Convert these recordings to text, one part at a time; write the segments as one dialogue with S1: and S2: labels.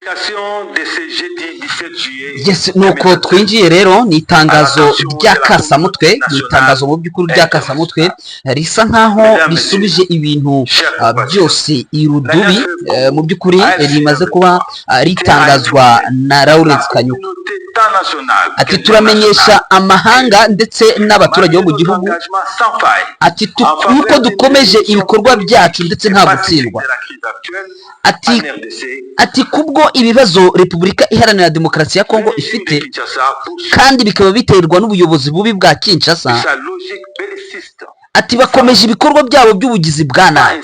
S1: De ce jeudi 17 juillet.
S2: Yes, nuko twinjiye rero ni itangazo rya kasamutwe, ni itangazo mu by'ukuri rya kasamutwe risa nkaho risubije ibintu byose irudubi. Mu by'ukuri rimaze kuba ritangazwa na Lawrence Kanyuka. Ati: "Turamenyesha amahanga ndetse n'abaturage bo mu gihugu," ati, "yuko dukomeje ibikorwa byacu ndetse nta gutsindwa," ati "kubwo ibibazo Repubulika Iharanira Demokarasi ya Kongo ifite, kandi bikaba biterwa n'ubuyobozi bubi bwa Kinshasa," ati "bakomeje ibikorwa byabo by'ubugizi bwa nabi,"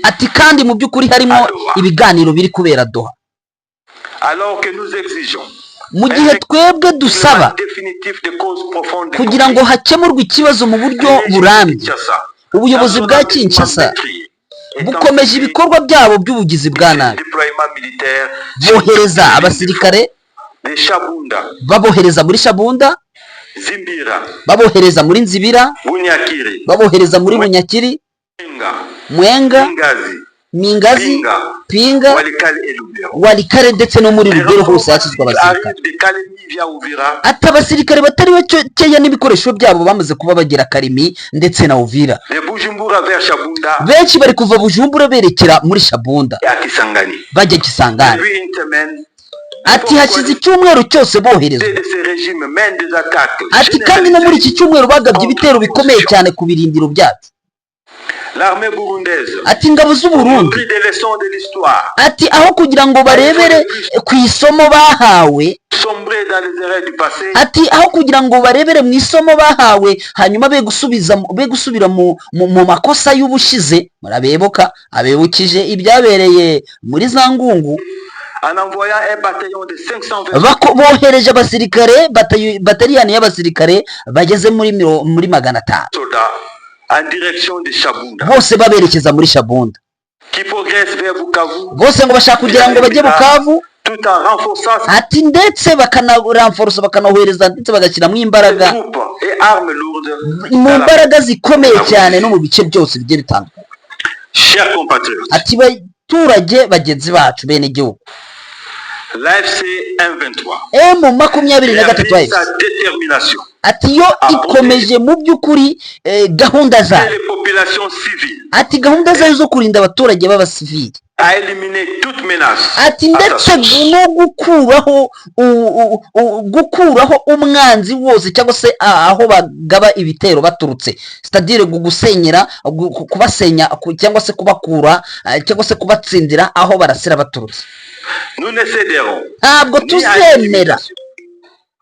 S2: ati "kandi mu by'ukuri harimo ibiganiro biri kubera Doha, mu gihe twebwe dusaba kugira ngo hakemurwe ikibazo mu buryo burambye. Ubuyobozi bwa Kinshasa bukomeje ibikorwa byabo by'ubugizi bwa nabi, bohereza abasirikare, babohereza muri Shabunda, babohereza muri Nzibira, babohereza muri Bunyakiri, Mwenga, Mingazi, Pinga, Walikale ndetse no muri Rubero. Hose hashyizwe abasirikare." Ati: "Abasirikare batari bakeya n'ibikoresho byabo bamaze kuba bagera Kalemi ndetse na Uvira. Benshi bari kuva Bujumbura berekera muri Shabunda, bajya Kisangani." Ati: "Hashize icyumweru cyose boherezwa," ati "kandi no muri iki cyumweru bagabye ibitero bikomeye cyane ku birindiro byacu." Ati: "Ingabo z'Uburundi," ati, "aho kugira ngo barebere ku isomo bahawe," ati, "aho kugira ngo barebere mu isomo bahawe, hanyuma be gusubiza, be gusubira mu makosa y'ubushize." Murabebuka, abebukije ibyabereye muri za Ngungu.
S1: En envoyant un bataillon de 520
S2: Bohereje abasirikare, bataliyani y'abasirikare bageze muri 500
S1: soldats en direction de Shabunda,
S2: bose baberekeza muri Shabunda,
S1: qui progresse vers Bukavu
S2: bose ngo bashaka kugira ngo bajye Bukavu,
S1: tout en renforçant
S2: ati ndetse bakanaramforosa, bakanohereza ndetse bagashyiramo imbaraga
S1: ses troupes et armes lourdes
S2: mu mbaraga zikomeye cyane no mu bice byose bigiye bitandukanye.
S1: Chers compatriotes,
S2: Ati: "Baturage bagenzi bacu, bene igihugu,
S1: l'AFC M23
S2: M23
S1: réaffirme sa détermination
S2: ati yo ikomeje mu by'ukuri gahunda
S1: et
S2: zayo,
S1: les populations civiles
S2: ati gahunda zayo zo kurinda abaturage b'abasivili,
S1: à éliminer toute menace
S2: ati
S1: à sa
S2: ndetse
S1: source.
S2: no gukuraho umwanzi wose cyangwa se aho bagaba ibitero baturutse, c'est-à-dire gusenyera, kubasenya cyangwa se kubakura, cyangwa se kubatsindira aho barasira baturutse.
S1: Nous ne céderons
S2: Ntabwo
S1: ni à
S2: tuzemera
S1: l'intimidation,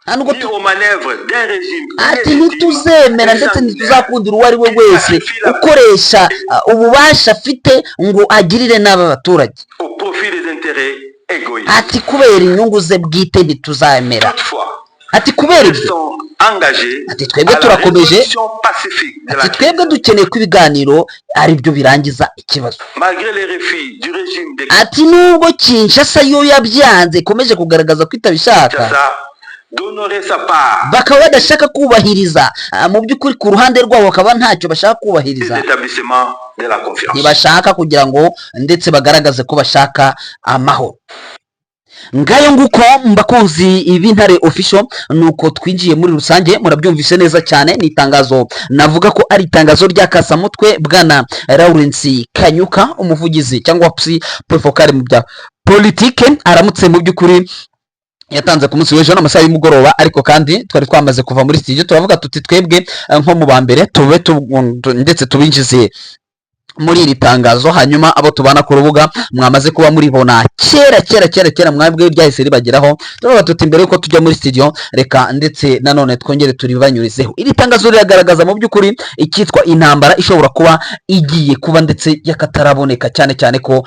S2: ntabwo
S1: ni aux manœuvres d'un régime
S2: ati
S1: illégitime
S2: ntituzemera
S1: et
S2: ndetse
S1: sanguinaire
S2: ntituzakundira uwo ari we wese ukoresha ububasha afite ngo agirire nabi abaturage
S1: au profit des intérêts égoïstes.
S2: ati kubera inyungu ze bwite. Ntituzemera.
S1: Toutefois,
S2: Ati kubera
S1: nous
S2: ibyo,
S1: sommes engagés
S2: ati twebwe
S1: à la
S2: turakomeje,
S1: résolution pacifique de la
S2: ati twebwe
S1: crise.
S2: dukeneye ko ibiganiro ari byo birangiza ikibazo.
S1: Malgré les refus du régime de
S2: Ati nubwo Kinshasa yo yabyanze, ikomeje kugaragaza ko itabishaka,
S1: Kinshasa d'honorer sa part
S2: bakaba badashaka kubahiriza, mu by'ukuri ku ruhande rwabo bakaba ntacyo bashaka kubahiriza,
S1: l'établissement de la confiance.
S2: ntibashaka kugira ngo ndetse bagaragaze ko bashaka amahoro. Ngayo nguko, mbakunzi b'Intare Official, nuko twinjiye muri rusange. Murabyumvise neza cyane, ni itangazo navuga ko ari itangazo ry'akasamutwe. Bwana Lawrence Kanyuka, umuvugizi cyangwa se point mu bya politike, aramutse mu by'ukuri yatanze ku munsi w'ejo n'amasaha y'umugoroba, ariko kandi twari twamaze kuva muri studio. Turavuga tuti twebwe nko mu ba mbere tube ndetse tubinjize muri iri tangazo, hanyuma abo tubana ku rubuga mwamaze kuba muribona kera kera kera kera, mwebwe ryahise ribageraho. Turavuga tuti mbere yuko tujya muri studio, reka ndetse nanone twongere turibanyurizeho. Iri tangazo riragaragaza mu by'ukuri icyitwa intambara ishobora kuba igiye kuba ndetse y'akataraboneka, cyane cyane ko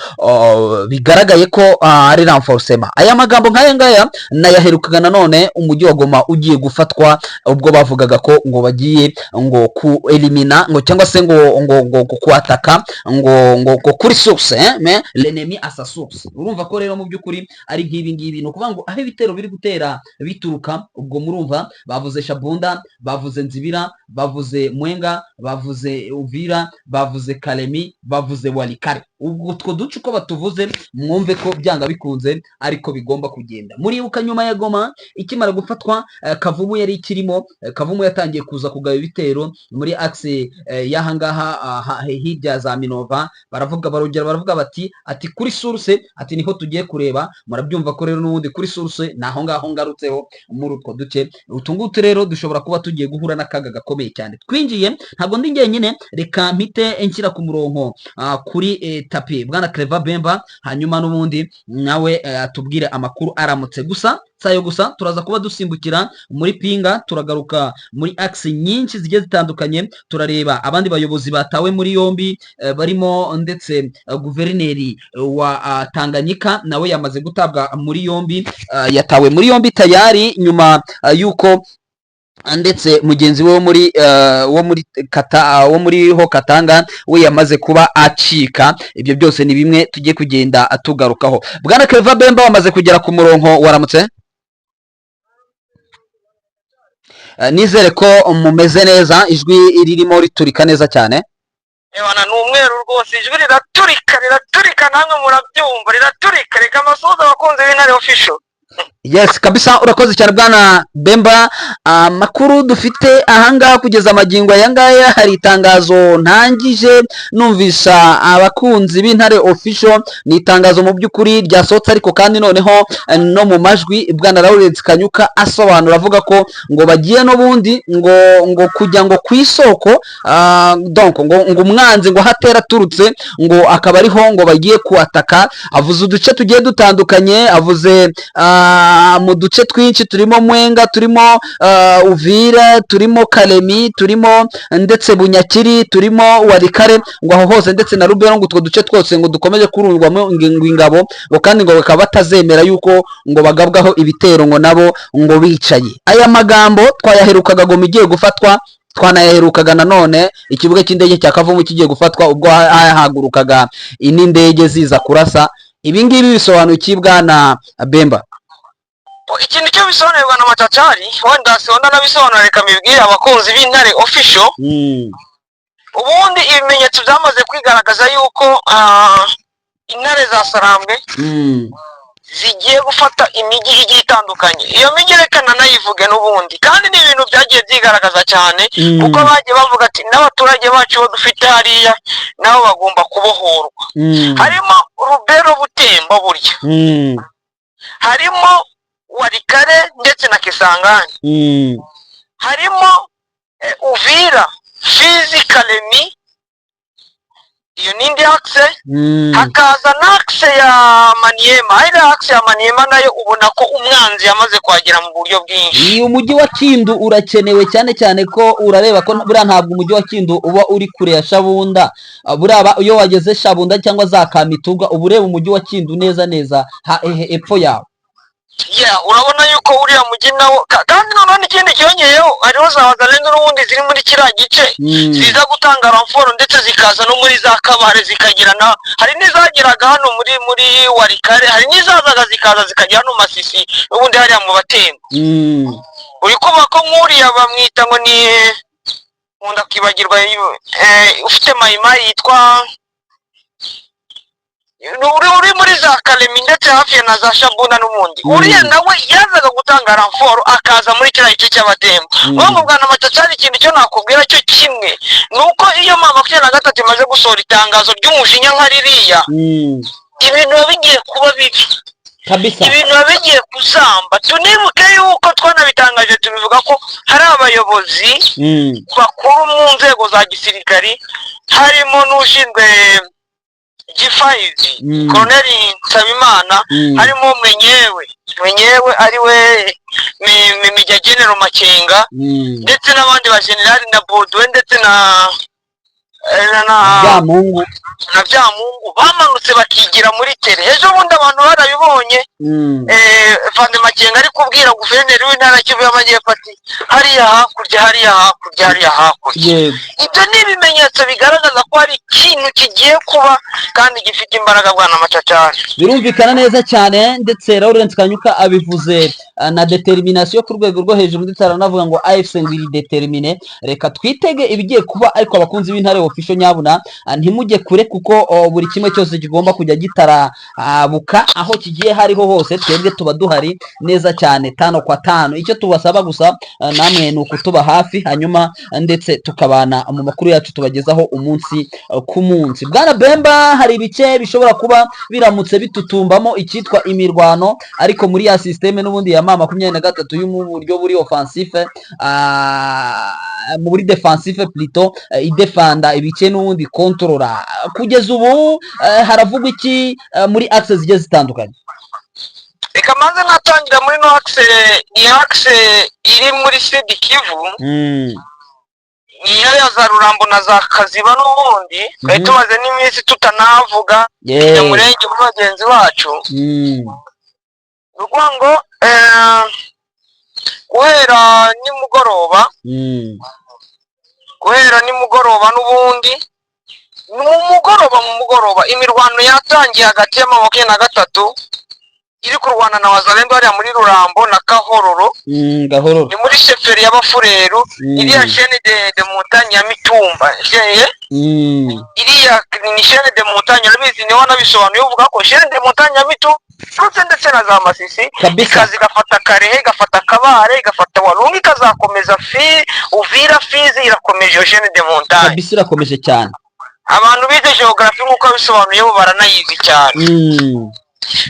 S2: bigaragaye ko ari renforcement. Aya magambo nk'aya ngaya nayaherukaga nanone umujyi wa Goma ugiye gufatwa, ubwo bavugaga ko ngo bagiye ngo ku elimina ngo cyangwa se ngo kuataka ngo kuri source, hein, mais l'ennemi à sa source. Urumva ko rero mu by'ukuri ari nk'ibi ngibi, ni ukuvuga ngo aho ibitero biri gutera bituruka, ubwo murumva bavuze Shabunda, bavuze Nzibira, bavuze Mwenga, bavuze Uvira, bavuze Kalemi, bavuze Walikale. Ubwo utwo duce uko batuvuze, mwumve ko byanga bikunze ariko bigomba kugenda. Muribuka nyuma ya Goma ikimara gufatwa, Kavumu yari ikirimo. Kavumu yatangiye kuza kugaba ibitero muri axe y'ahangaha hirya za Minova. Baravuga, barongera baravuga bati ati kuri source, ati niho tugiye kureba. Murabyumva ko rero n'ubundi kuri source ni aho ngaho ngarutseho muri utwo duce. Utu ngutu rero dushobora kuba tugiye guhura n'akaga gakomeye cyane. Twinjiye, ntabwo ndi njyenyine, reka mpite nshyira ku murongo kuri tapi bwana Clever Bemba, hanyuma n'ubundi nawe atubwire amakuru aramutse. Gusa si ayo gusa, turaza kuba dusimbukira muri Pinga, turagaruka muri axe nyinshi zigiye zitandukanye, turareba abandi bayobozi batawe muri yombi, barimo ndetse guverineri wa Tanganyika, nawe yamaze gutabwa muri yombi. Yatawe muri yombi tayari nyuma yuko ndetse mugenzi we wo muri kata wo muri ho Katanga we yamaze kuba acika. Ibyo byose ni bimwe tugiye kugenda tugarukaho. Bwana Clever Bemba wamaze kugera ku murongo, waramutse? Nizere ko mumeze neza, ijwi ririmo riturika neza cyane.
S3: Ebana, ni umweru rwose, ijwi riraturika, riraturika, namwe murabyumva, riraturika. Reka amasuhuza abakunzi b'Intare Official.
S2: Yes kabisa, urakoze cyane bwana Bemba. Amakuru dufite ahangaha kugeza amagingo aya ngaya, hari itangazo ntangije numvisha abakunzi b'Intare Official. Ni itangazo mu by'ukuri ryasohotse, ariko kandi noneho no mu majwi bwana Lawrence Kanyuka asobanura avuga ko ngo bagiye n'ubundi ngo kujya ngo ku isoko, donc ngo umwanzi ngo hatera aturutse, ngo akaba ariho ngo bagiye kuataka. Avuze uduce tugiye dutandukanye, avuze mu duce twinshi turimo Mwenga, turimo Uvira, turimo Kalemi, turimo ndetse Bunyakiri, turimo Walikale, ngo aho hose ndetse na Rubero, ngo utwo duce twose ngo dukomeje kurundwamo ngo ingabo, ngo kandi ngo bakaba batazemera yuko ngo bagabwaho ibitero ngo nabo ngo bicaye. Aya magambo twayaherukaga Goma igiye gufatwa, twanayaherukaga nanone ikibuga cy'indege cya Kavumu kigiye gufatwa, ubwo hahagurukaga n'indege ziza kurasa. Ibi ngibi bisobanuye iki, bwana Bemba?
S3: Ikintu cyo bisobanuye, bwana Macacari, wenda siwenda nabisobanura, reka mbibwire abakunzi b'Intare Official. Ubundi ibimenyetso byamaze kwigaragaza yuko intare za Sarambwe zigiye gufata imijyi igiye itandukanye. Iyo mijyi reka nanayivuge n'ubundi, kandi ni ibintu byagiye byigaragaza cyane, kuko bagiye bavuga ati n'abaturage bacu bo dufite hariya nabo bagomba kubohorwa. Harimo Rubero, Butembo, burya harimo Walikale ndetse na Kisangani, harimo Uvira, Fizi, Kalemi, iyo ni indi axe. Hakaza n'axe ya Maniema. Iriya axe ya Maniema nayo ubona ko umwanzi yamaze kuhagera mu buryo bwinshi.
S2: Uyu mujyi wa Kindu urakenewe cyane cyane, ko urareba ko buriya ntabwo umujyi wa Kindu uba uri kure ya Shabunda. Buriya iyo wageze Shabunda cyangwa za Kamituga, uba ureba umujyi wa Kindu neza neza epfo yawe.
S3: Yeah, urabona yuko uriya mujyi nawo kandi noneho n'ikindi cyongeyeho, hariho za Wazalendo n'ubundi ziri muri kiriya gice, ziza gutanga renfort, ndetse zikaza no muri za Kabare, zikagera na hari n'izageraga hano muri Walikale, hari n'izazaga zikaza zikagera hano Masisi n'ubundi hariya mu Batembo. Uri kumva ko nk'uriya bamwita ngo ni, nkunda kwibagirwa, ufite Mayimayi yitwa uri muri za Kalemi ndetse hafi ya na za Shabunda n'ubundi. Uriya nawe yazaga gutanga renfort, akaza muri kiriya gice cy'Abatembo. Ngo bwana Macacari, ikintu cyo nakubwira cyo kimwe ni uko iyo M23 imaze gusohora itangazo ry'umujinya nka ririya, ibintu biba bigiye kuba bibi. Ibintu biba bigiye kuzamba. Tunibuke yuko twanabitangaje, tubivuga ko hari abayobozi bakuru mu nzego za gisirikari, harimo n'ushinzwe G5, Koloneli Nsabimana, harimo mwenyewe ari we Major General Makenga, ndetse n'abandi ba generali na Baudouin ndetse na
S2: Byamungu.
S3: Na Byamungu, bamanutse bakigira muri terrain. Ejo bundi abantu barabibonye, Vande Makenga ari kubwira guverineri w'intara ya Kivu y'Amajyepfo ati hariya hakurya, hariya hakurya, hariya hakurya. Ibyo ni ibimenyetso bigaragaza ko hari ikintu kigiye kuba kandi gifite imbaraga, bwana Macacari.
S2: Birumvikana neza cyane, ndetse Lawrence Kanyuka abivuze. na détermination ku rwego rwo hejuru, ndetse aranavuga ngo AFC ngo iri déterminée. Reka twitege ibigiye kuba, ariko abakunzi b'Intare Official, nyabuna ntimujye kure, kuko buri kimwe cyose kigomba kujya gitarabuka aho kigiye hariho hose, twebwe tuba duhari neza cyane tano kwa tano. Icyo tubasaba gusa namwe ni ukutuba hafi, hanyuma ndetse tukabana mu makuru yacu tubagezaho umunsi ku munsi. Bwana Bemba, hari ibice bishobora kuba biramutse bitutumbamo icyitwa imirwano, ariko muri ya système n'ubundi ya M23 yo mu buryo buri offensive, muri défensive plutôt, idefanda ibice n'ubundi contrôla kugeza ubu, haravugwa iki muri axe zigiye zitandukanye?
S3: Reka maze natangira muri no axe, ni axe iri muri Sud Kivu, ni ya za Rurambo na za Kaziba n'ubundi twari tumaze n'iminsi tutanavuga Nyamurenge muri bagenzi bacu. Ni ukuvuga ngo guhera nimugoroba, guhera nimugoroba n'ubundi mu mugoroba imirwano yatangiye hagati ya 23 iri kurwana na Wazalendo hariya muri Rurambo na Kahororo.
S2: Gahororo.
S3: Ni muri chefferie y'Abafureru, iriya chaîne de montagne ya Mitumba. Iriya ni chaîne de montagne, urabizi, niho wanabisobanuye uvuga ko chaîne de montagne ya Mitumba turutse ndetse na za Masisi ikaza igafata Karehe, igafata Kabare, igafata Walungu, ikazakomeza fi Uvira, Fizi, irakomeje iyo chaîne de montagne.
S2: Kabisa, irakomeje cyane.
S3: Abantu bize géographie nk'uko babisobanuye bo baranayizi cyane.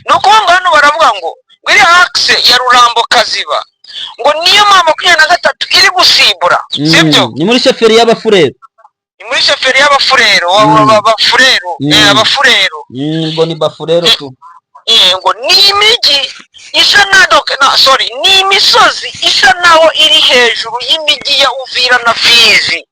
S3: Ni ukuvuga ngo hano baravuga ngo iriya axe ya Rurambo Kaziba ngo niyo M23 iri gusimbura, sibyo?
S2: Ni muri chefferie y'Abafurero.
S3: Ni muri chefferie y'Abafurero, Abafurero, Abafurero.
S2: Ngo ni Bafurero tu.
S3: Ngo ni imijyi isa na donc na sorry, ni imisozi isa naho iri hejuru y'imijyi ya Uvira na Fizi.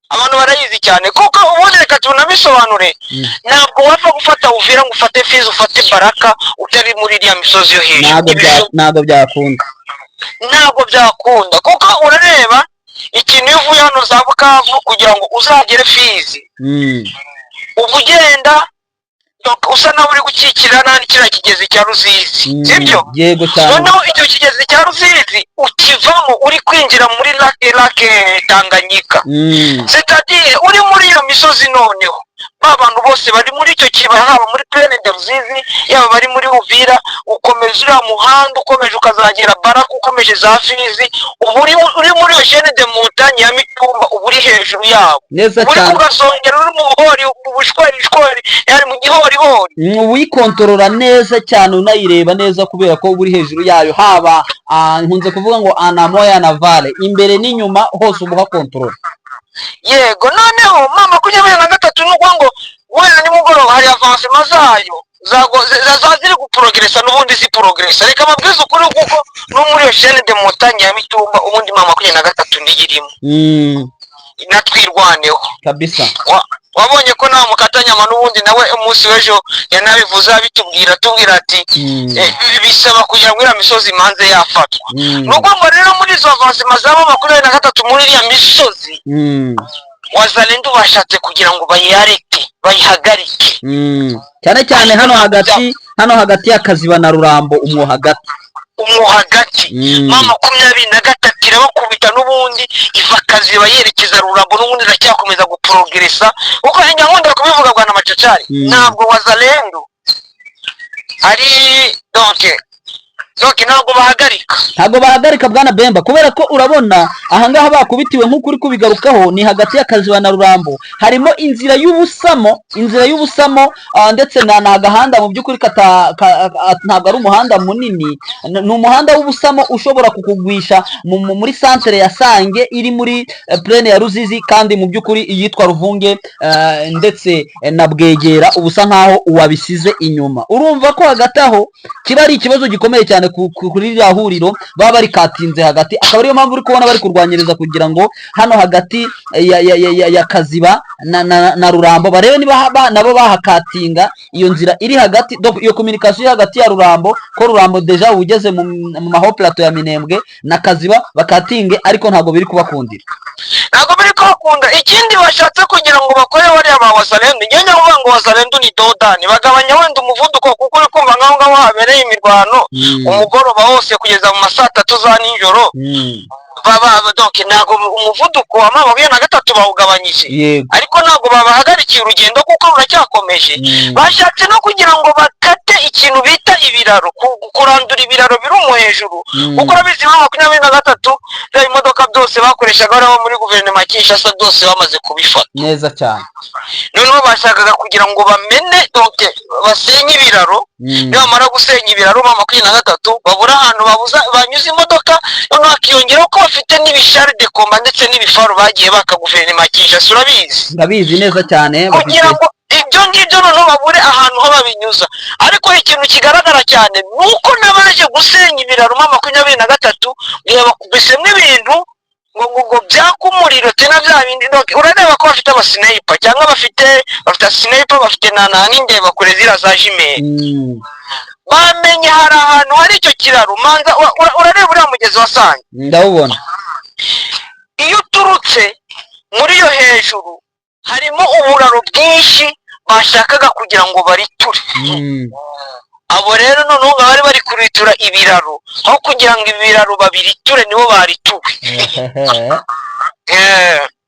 S3: Abantu barayizi cyane, kuko ubundi reka tunabisobanure, ntabwo wapfa gufata Uvira ngo ufate Fizi, ufate Baraka utari muri iriya misozi yo hejuru.
S2: Ntabwo byakunda.
S3: Ntabwo byakunda, kuko urareba ikintu, iyo uvuye hano za Bukavu kugira ngo uzagere Fizi, uba ugenda donc usa naho uri gukikira n'andi kiriya kigezi cya Ruzizi, sibyo?
S2: Yego cyane.
S3: Noneho icyo kigezi cya Ruzizi ukivamo uri kwinjira muri lac Tanganyika, c'est-à-dire uri muri iyo misozi. Noneho ba bantu bose bari muri icyo kibaya, haba muri plaine de Ruzizi, yaba bari muri Uvira, ukomeza uriya muhanda ukomeje ukazagera Baraka, ukomeje za Fizi, uba uri muri iyo chaîne de montagne ya Mitumba, uba uri hejuru yabo,
S2: Neza
S3: uri
S2: cyane.
S3: kugasongera, uri mu buhori, mu bushwerishweri, yari mu gihorihori.
S2: Uyikontorora neza cyane, unayireba neza, kubera ko uba uri hejuru yayo, haba nkunze kuvuga ngo en amont, en aval, imbere n'inyuma hose uba uhakontorora.
S3: Yego, noneho M23 ni ukuvuga ngo wenda nimugoroba hari avancement zayo za ziri guprogresa n'ubundi ziprogresa. Reka mabwize ukuri, kuko no muri iyo chaîne de montagne ya Mitumba ubundi M23 niyo irimo, natwirwaneho. Wabonye ko nta mukatanyama n'ubundi nawe umunsi w'ejo yanabivuze, abitubwira, atubwira ati bisaba kugira ngo iriya misozi imanze yafatwa. Ni ukuvuga ngo rero muri izo avancement za M23 muri iriya misozi, Wazalendo bashatse kugira ngo bayareke, bayihagarike.
S2: Cyane cyane hano hagati ya Kaziba na Rurambo, umwo hagati.
S3: Umwo hagati. M23 irabakubita n'ubundi, iva Kaziba yerekeza Rurambo, n'ubundi iracyakomeza guprogresa, kuko njya nkunda kubivuga, bwana Macacari, ntabwo Wazalendo ari donc ntabwo bahagarika.
S2: Ntabwo bahagarika, bwana Bemba, kubera ko urabona ahangaha bakubitiwe nk'uko uri kubigarukaho, ni hagati ya Kaziba na Rurambo, harimo inzira y'ubusamo, inzira y'ubusamo, ndetse na agahanda mu by'ukuri ntabwo ari umuhanda munini, ni umuhanda w'ubusamo ushobora kukugwisha muri santere ya Sange iri muri plaine ya Ruzizi, kandi mu by'ukuri iyitwa Ruvunge ndetse na Bwegera uba usa nkaho wabisize inyuma. Urumva ko hagati aho kiba ari ikibazo gikomeye cyane kuri ririya huriro baba bari katinze hagati, akaba ariyo mpamvu uri kubona bari kurwanyiriza kugira ngo hano hagati ya Kaziba na Rurambo barebe niba nabo bahakatinga iyo nzira iri hagati, donc iyo communication iri hagati ya Rurambo, ko Rurambo déjà uba ugeze mu ma hauts plateaux ya Minembwe, na Kaziba bakatinge, ariko ntabwo biri kubakundira.
S3: Ntabwo biri kubakunda. Ikindi bashatse kugira ngo bakore bariya ba Wazalendo, njye njya kuvuga ngo Wazalendo ni dodani, bagabanya wenda umuvuduko, kuko uri kumva nk'aho ngaho habereye. habereye imirwano umugoroba wose kugeza mu ma saa 3 za nijoro. Donc ntabwo umuvuduko wa M23 bawugabanyije, ariko ntabwo babahagarikiye urugendo kuko ruracyakomeje. Bashatse no kugira ngo bakate ikintu bita ibiraro, kurandura ibiraro biri umu hejuru, kuko urabizi M23 bya bimodoka byose bakoreshaga bariho muri guverinoma ya Kinshasa byose bamaze kubifata.
S2: Neza cyane.
S3: Noneho bashakaga kugira ngo bamene, donc basenye ibiraro. Nibamara gusenya ibiraro, M23 babura ahantu babuza banyuze imodoka. Noneho hakiyongeraho ko bafite n'ibi chars de combat ndetse n'ibifaru bagiye baka guverinoma ya Kinshasa, urabizi.
S2: Ndabizi neza cyane.
S3: Kugira
S2: bafite
S3: ngo ibyo ngibyo noneho babure ahantu ho babinyuza. Ariko ikintu kigaragara cyane ni uko n'abaje gusenya ibiraro M23 ngo bakubisemo ibintu ngo byaka umuriro tena bya bindi. Donc urareba ko bafite aba sniper cyangwa bafite sniper, bafite na n'indeba kure ziriya za jumelles. Bamenye hari ahantu hari icyo kiraro manza urareba uriya mugezi wa Sange?
S2: Ndawubona.
S3: Iyo uturutse muri yo hejuru harimo uburaro bwinshi bashakaga kugira ngo bariture. Abo rero noneho ngo bari bari kuritura ibiraro, aho kugira ngo ibiraro babiriture nibo barituwe.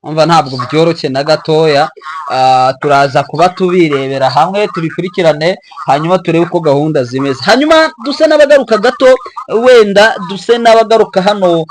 S2: Umva, ntabwo byoroshye na gatoya. Turaza kuba tubirebera hamwe, tubikurikirane, hanyuma turebe uko gahunda zimeze. Hanyuma duse n'abagaruka gato, wenda duse n'abagaruka hano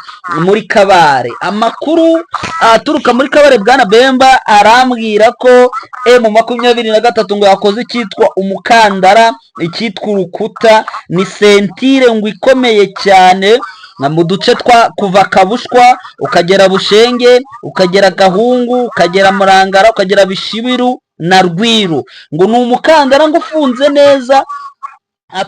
S2: muri Kabare. Amakuru aturuka muri Kabare, bwana Bemba arambwira ko M23 ngo yakoze icyitwa umukandara, icyitwa urukuta, ni ceinture ngo ikomeye cyane na mu duce twa kuva Kabushwa ukagera Bushenge, ukagera Gahungu, ukagera Murangara, ukagera Bishibiru na Rwiru, ngo ni umukandara ngo ufunze neza.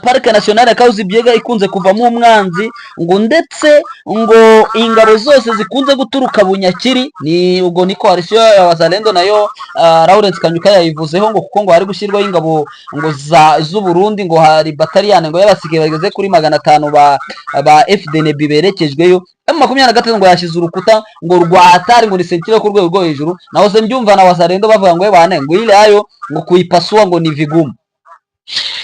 S2: Parc National ya Kahuzi Biega ikunze kuvamo umwanzi, ngo ndetse ngo ingabo zose zikunze guturuka Bunyakiri, ni ubwo ni coalition ya Wazalendo nayo. Lawrence Kanyuka yayivuzeho ngo kuko ngo hari gushyirwaho ingabo ngo za z'u Burundi, ngo hari bataliyane ngo y'abasigaye bageze kuri 500 ba FDNB berekejweyo. M23 ngo yashyize urukuta ngo rwa hatari, ngo ni ceinture ku rwego rwo hejuru. Naho se mbyumva na Wazalendo bavuga ngo bane ngo ile ayo ngo kuipasua ngo ni vigumu.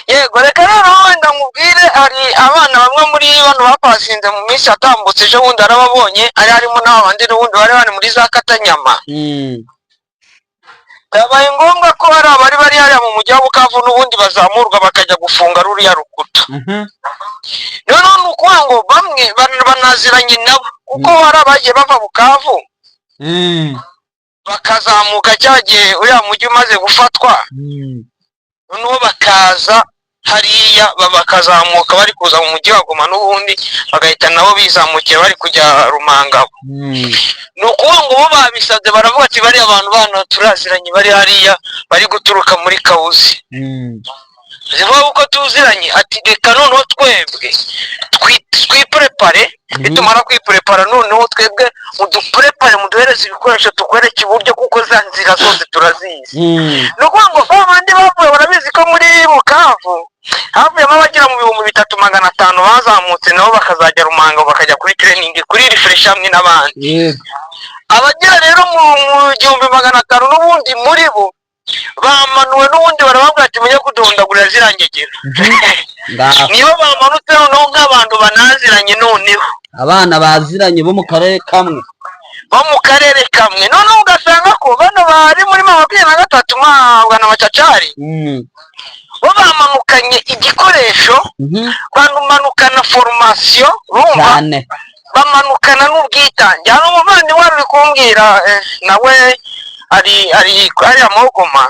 S3: Yego, reka rero wenda nkubwire, hari abana bamwe muri bano bapasinze mu minsi yatambutse, ejo bundi arababonye, ari harimo n'abandi n'ubundi bari bari muri za Katanyama. Byabaye ngombwa ko hari abari bari hariya mu mujyi wa Bukavu n'ubundi bazamurwa bakajya gufunga ruriya rukuta. Noneho ni ukuvuga ngo bamwe banaziranye nabo, kuko hari abagiye bava Bukavu bakazamuka cya gihe uriya mujyi umaze gufatwa, noneho bakaza hariya, bakazamuka bari kuza mu mujyi wa Goma, n'ubundi bagahita nabo bizamukira bari kujya Rumangabo. Ni ukuvuga ngo bo babisabye, baravuga ati bariya bantu bano turaziranye, bari hariya bari guturuka muri Kawuzi, zivuga uko tuziranye, ati reka noneho twebwe twiprepare, nitumara kwiprepara noneho twebwe muduprepare, muduhereze ibikoresho, tukwereke iburyo, kuko za nzira zose turazizi. Ni ukuvuga ngo ba bandi bavuye, barabizi ko muri Bukavu havuyemo abagera mu 3500 bazamutse nabo bakazajya Rumango, bakajya kuri training, kuri refresh hamwe n'abandi. Abagera rero mu 1500 n'ubundi muri bo bamanuwe, n'ubundi barababwira ati mujye kuduhondagurira ziriya ngegera.
S2: Ngaho.
S3: Nibo bamanutse noneho nk'abantu banaziranye noneho.
S2: Abana baziranye bo mu karere kamwe.
S3: Bo mu karere kamwe. Noneho ugasanga ko bano bari muri 23 mwabwa na Macacari, bo bamanukanye igikoresho, bamanukana formation, urumva?
S2: Cyane.
S3: Bamanukana n'ubwitange. Hari umuvandimwe wari uri kumbwira, nawe ari ariya Goma,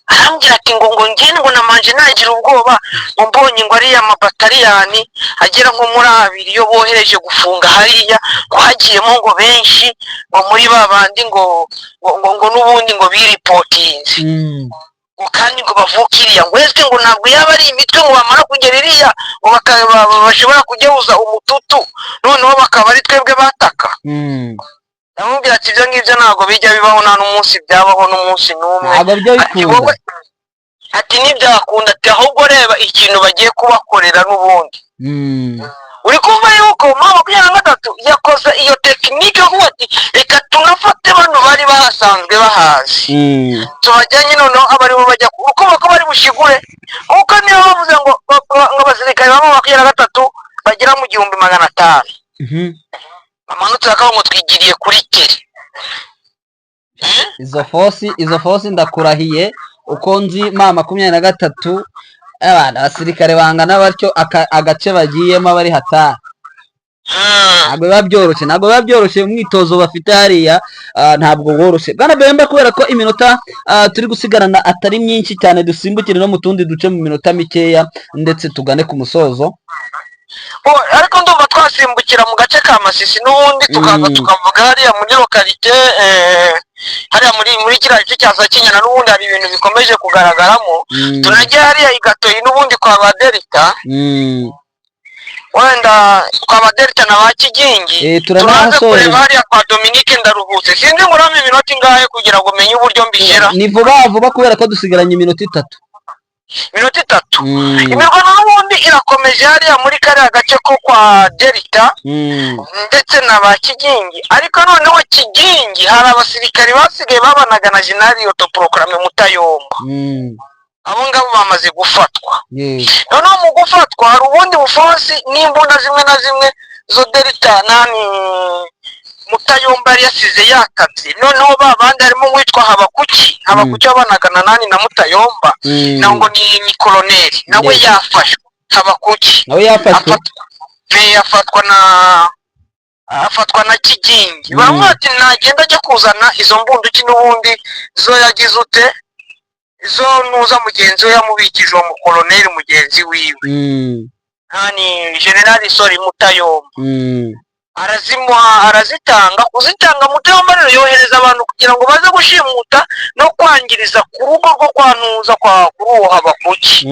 S3: arambwira ati ngo njye ngo namanje nagira ubwoba, ngo mbonye ngo ariya mabataliyani agera nko muri abiri iyo bohereje gufunga hariya, ngo hagiyemo ngo benshi ngo muri ba bandi ngo n'ubundi ngo biripotinze, ngo kandi ngo bavuke iriya, ngo ese ngo ntabwo yaba ari imitwe, ngo bamara kugera iriya ngo bashobora kugehuza umututu, noneho bakaba ari twebwe bataka. Ndamubwira ati ibyo ngibyo ntabwo bijya bibaho, nta n'umunsi byabaho, n'umunsi n'umwe.
S2: Ntabwo byo
S3: Ati
S2: bikunda.
S3: wowe, ati ntibyakunda, ati ahubwo reba ikintu bagiye kubakorera n'ubundi. Uri kumva yuko M23 yakoze iyo technique yo kuvuga ati reka tunafate bano bari bahasanzwe bahazi, tubajyanye, noneho abaribo bajya uko bako bari bushigure, kuko niyo bavuze ngo ngo Abasirikare ba M23 bagera mu 1500 bamanutse bakavuga ngo twigiriye kuri terrain.
S2: Izo force ndakurahiye, uko nzi M23, abana abasirikare bangana batyo, agace bagiyemo bari hatari. Ntabwo biba byoroshye, ntabwo biba byoroshye. Umwitozo bafite hariya ntabwo woroshye, bwana Bemba. Kubera ko iminota turi gusigarana atari myinshi cyane, dusimbukire no mu tundi duce mu minota mikeya ndetse tugane ku musozo.
S3: Oh, ariko ndumva twasimbukira mu gace ka Masisi n'ubundi tukaza tukavuga hariya muri localité, hariya muri kiriya gice cya Sakinyana, n'ubundi hari ibintu bikomeje kugaragaramo. Tunajya hariya i Gatoyi n'ubundi kwa ba Delta, wenda kwa ba Delta na ba Kigingi. Turaze
S2: Turanahasoreje.
S3: kureba hariya kwa Dominique Ndaruhutse. Sinzi ngo urame iminota ingahe kugira ngo umenye uburyo mbishyira.
S2: Ni vuba vuba kubera ko dusigaranye iminota 3.
S3: Iminota 3. Imirwano n'ubundi irakomeje hariya muri kariya gace ko kwa Delta ndetse na ba Kigingi. Ariko noneho Kigingi hari abasirikari basigaye babanaga na général autoproclamé Mutayomba. Abo ngabo bamaze gufatwa. Noneho mu gufatwa hari ubundi buforce n'imbunda zimwe na zimwe zo Delta nani Mutayomba yari yasize yakabye. Noneho ba bandi harimo uwitwa Habakuki. Habakuki wabanaga na nani, na Mutayomba, na ngo ni koloneli nawe. Yafashwe Habakuki.
S2: Nawe yafashwe.
S3: Afatwa na Kigingi. Baramuha ati nagenda ajya kuzana izo mbunduki n'ubundi zo yagize ute, zo nuza mugenzi we yamubikije, uwo mukoloneli mugenzi wiwe, nani, général, sorry, Mutayomba. Arazimuha, arazitanga. Kuzitanga, Mutayomba rero yohereza abantu kugira ngo baze gushimuta no kwangiriza ku rugo rwo kwa Ntuza, kwa kuri uwo Habakuki.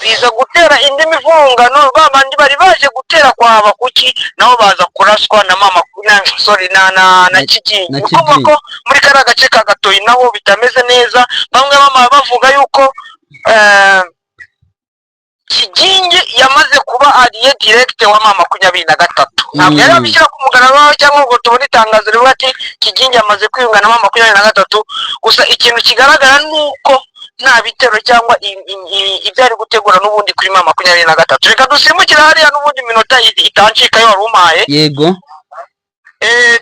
S3: Biza gutera indi mivurungano. Ba bandi bari baje gutera kwa Habakuki nabo baza kuraswa na mama na, sorry, na Kigingi.
S2: Na
S3: Ni ukuvuga
S2: Kigingi.
S3: ko muri kariya gace ka Gatoyi naho bitameze neza. Bamwe bama bavuga yuko Kigingi yamaze kuba allié direct wa M23. Ntabwo yari abishyira ku mugaragaro cyangwa ngo tubone itangazo rivuga ati Kigingi amaze kwiyunga na M23. Gusa ikintu kigaragara ni uko nta bitero cyangwa ibyo ari gutegura n'ubundi kuri M23. Reka dusimbukire hariya n'ubundi, iminota itancika yo wari umpaye.
S2: Yego.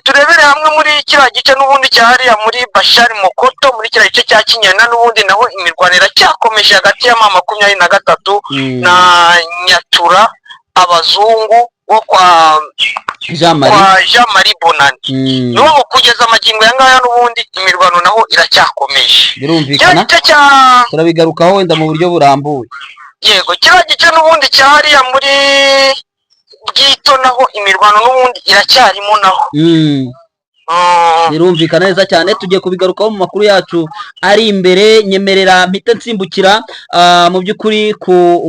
S3: Turebere hamwe muri kiriya gice n'ubundi cya hariya muri Bashari Mokoto, muri kiriya gice cya Kinyana, n'ubundi naho imirwano iracyakomeje hagati ya M23 na Nyatura, abazungu bo kwa
S2: Jean Marie.
S3: kwa Jean Marie Bonani. N'ubu kugeza amagingo aya ngaya n'ubundi imirwano naho iracyakomeje. Kiriya
S2: Birumvikana.
S3: gice cya
S2: Turabigarukaho wenda mu buryo burambuye.
S3: Yego, kiriya gice n'ubundi cya hariya muri Bwito naho imirwano n'ubundi iracyarimo naho.
S2: Birumvikana neza cyane, tugiye kubigarukaho mu makuru yacu ari imbere. Nyemerera mpite nsimbukira mu by'ukuri ku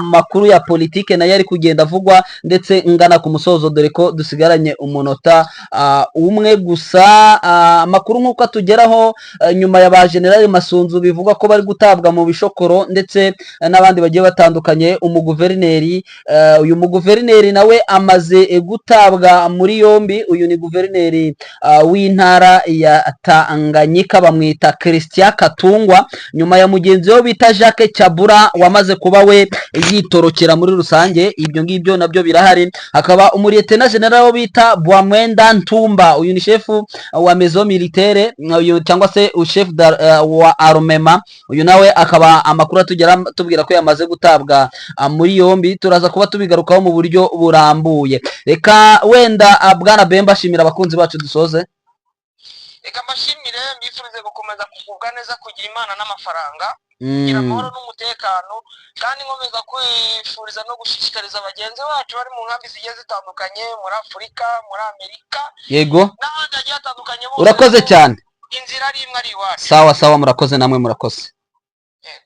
S2: makuru ya politike nayo ari kugenda avugwa, ndetse ngana ku musozo, dore ko dusigaranye umunota umwe gusa. Amakuru nk'uko atugeraho, nyuma ya ba General Masunzu bivugwa ko bari gutabwa mu bishokoro ndetse n'abandi bagiye batandukanye, umuguverineri, uyu muguverineri nawe amaze gutabwa muri yombi. Uyu ni guverineri w'intara ya Tanganyika, bamwita Christian Katungwa, nyuma ya mugenzi we bita Jacques Kyabula wamaze kuba we yitorokera. Muri rusange ibyo ngibyo nabyo birahari. Hakaba umuliyetena général wo bita Bwamwenda Ntumba, uyu ni shefu wa maison militaire, uyu cyangwa se chef wa armement. Uyu nawe akaba amakuru atugera tubwira ko yamaze gutabwa muri yombi. Turaza kuba tubigarukaho mu buryo burambuye. Reka wenda, bwana Bemba, ashimira abakunzi bacu dusoze.
S3: Reka mbashimire, mbifurize gukomeza kugubwa neza, kugira Imana n'amafaranga, kugira amahoro n'umutekano, kandi nkomeza kwifuriza no gushishikariza bagenzi bacu bari mu nkambi zigiye zitandukanye muri Afurika, muri Amerika n'ahandi hagiye hatandukanye bose
S2: Urakoze
S3: ko
S2: cyane.
S3: inzira ari imwe, ari iwacu.
S2: Sawa sawa, murakoze namwe, murakoze.
S3: Yego.